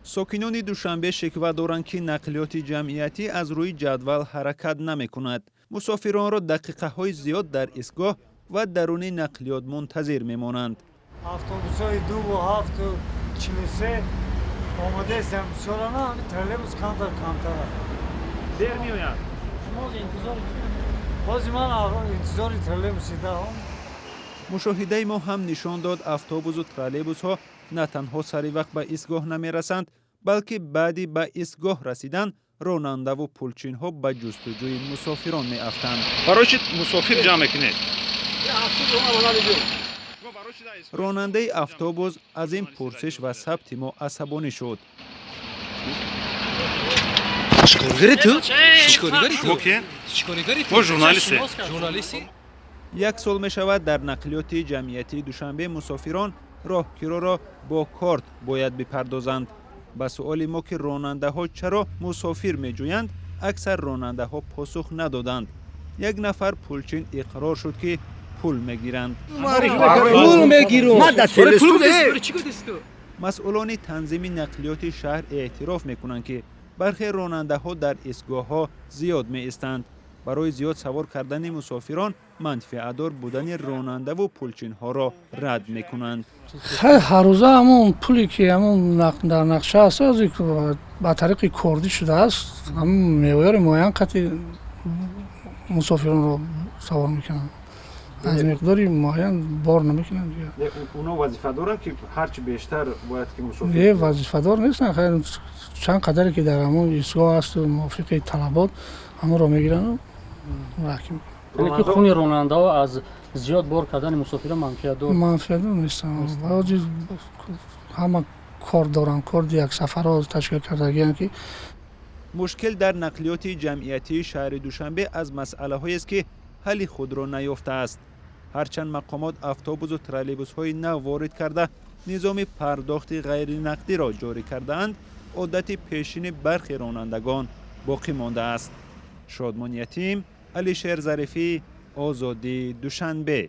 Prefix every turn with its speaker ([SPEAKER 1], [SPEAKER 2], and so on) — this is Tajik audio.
[SPEAKER 1] Сокинони Душанбе шиква доранд, ки нақлиёти ҷамъиятӣ аз рӯи ҷадвал ҳаракат намекунад. Мусофиронро дақиқаҳои зиёд дар истгоҳ ва даруни нақлиёт мунтазир мемонанд.
[SPEAKER 2] Автобусҳои 2 ва 7 ва 43 омодаестам, бисёрана, троллейбус камтар, камтара.
[SPEAKER 3] Дер меояд.
[SPEAKER 2] Бози ман интизори троллейбуси даҳум.
[SPEAKER 1] Мушоҳидаи мо ҳам нишон дод, автобусу троллейбусҳо на танҳо сари вақт ба истгоҳ намерасанд, балки баъди ба истгоҳ расидан ронандаву пулчинҳо ба ҷустуҷӯи мусофирон меафтанд.
[SPEAKER 3] Барои чи мусофир ҷамъ мекунед?
[SPEAKER 1] Ронандаи автобус аз ин пурсиш ва сабти мо асабонӣ шуд.
[SPEAKER 4] Чикоргари ту? Чикоргари
[SPEAKER 3] Шумо
[SPEAKER 4] ту?
[SPEAKER 3] ки?
[SPEAKER 4] Чикоргари ту?
[SPEAKER 3] Мо журналисте.
[SPEAKER 4] Журналисти?
[SPEAKER 1] Як сол мешавад, дар нақлиёти ҷамъиятии Душанбе мусофирон роҳкироро бо корт бояд бипардозанд. Ба суоли мо, ки ронандаҳо чаро мусофир меҷӯянд, аксар ронандаҳо посух надоданд. Як нафар пулчин иқрор шуд, ки пул мегиранд.
[SPEAKER 4] Пул мегирум.
[SPEAKER 1] Масъулони танзими нақлиёти шаҳр эътироф мекунанд, ки бархе ронандаҳо дар истгоҳҳо зиёд меистанд. Барои зиёд савор кардани мусофирон манфиатдор будани ронандаву пулчинҳоро рад мекунанд.
[SPEAKER 5] Хай, ҳаррӯза ҳамон пуле, ки ҳамон дар нақша аст, ба тариқи кордӣ шудааст, ҳамон меъёри муайян қати мусофиронро савор мекунанд, аз миқдори муайян бор намекунанд дигар.
[SPEAKER 3] Онҳо вазифа доранд, ки ҳарчи бештар бояд ки мусофир
[SPEAKER 5] Не, вазифадор нестанд. Хайр, чанд қадаре ки дар ҳамон истгоҳ асту мувофиқи талабот, ҳамонро мегирану раҳки мекунанд.
[SPEAKER 6] Яъне ки хуни ронандаҳо аз зиёд бор кардани мусофирон манфиатдор
[SPEAKER 5] Манфиатдор нестанд. Ҳозир ҳама кор доранд, корди як сафарҳо ташкил кардагианд, ки
[SPEAKER 1] Мушкил дар нақлиёти ҷамъиятии шаҳри Душанбе аз масъалаҳоест, ки ҳалли худро наёфтааст. Ҳарчанд мақомот автобусу троллейбусҳои нав ворид карда, низоми пардохти ғайринақдиро ҷорӣ кардаанд, одати пешини бархе ронандагон боқӣ мондааст. Шодмон Ятим, Алишер Зарифӣ, Озодӣ, Душанбе.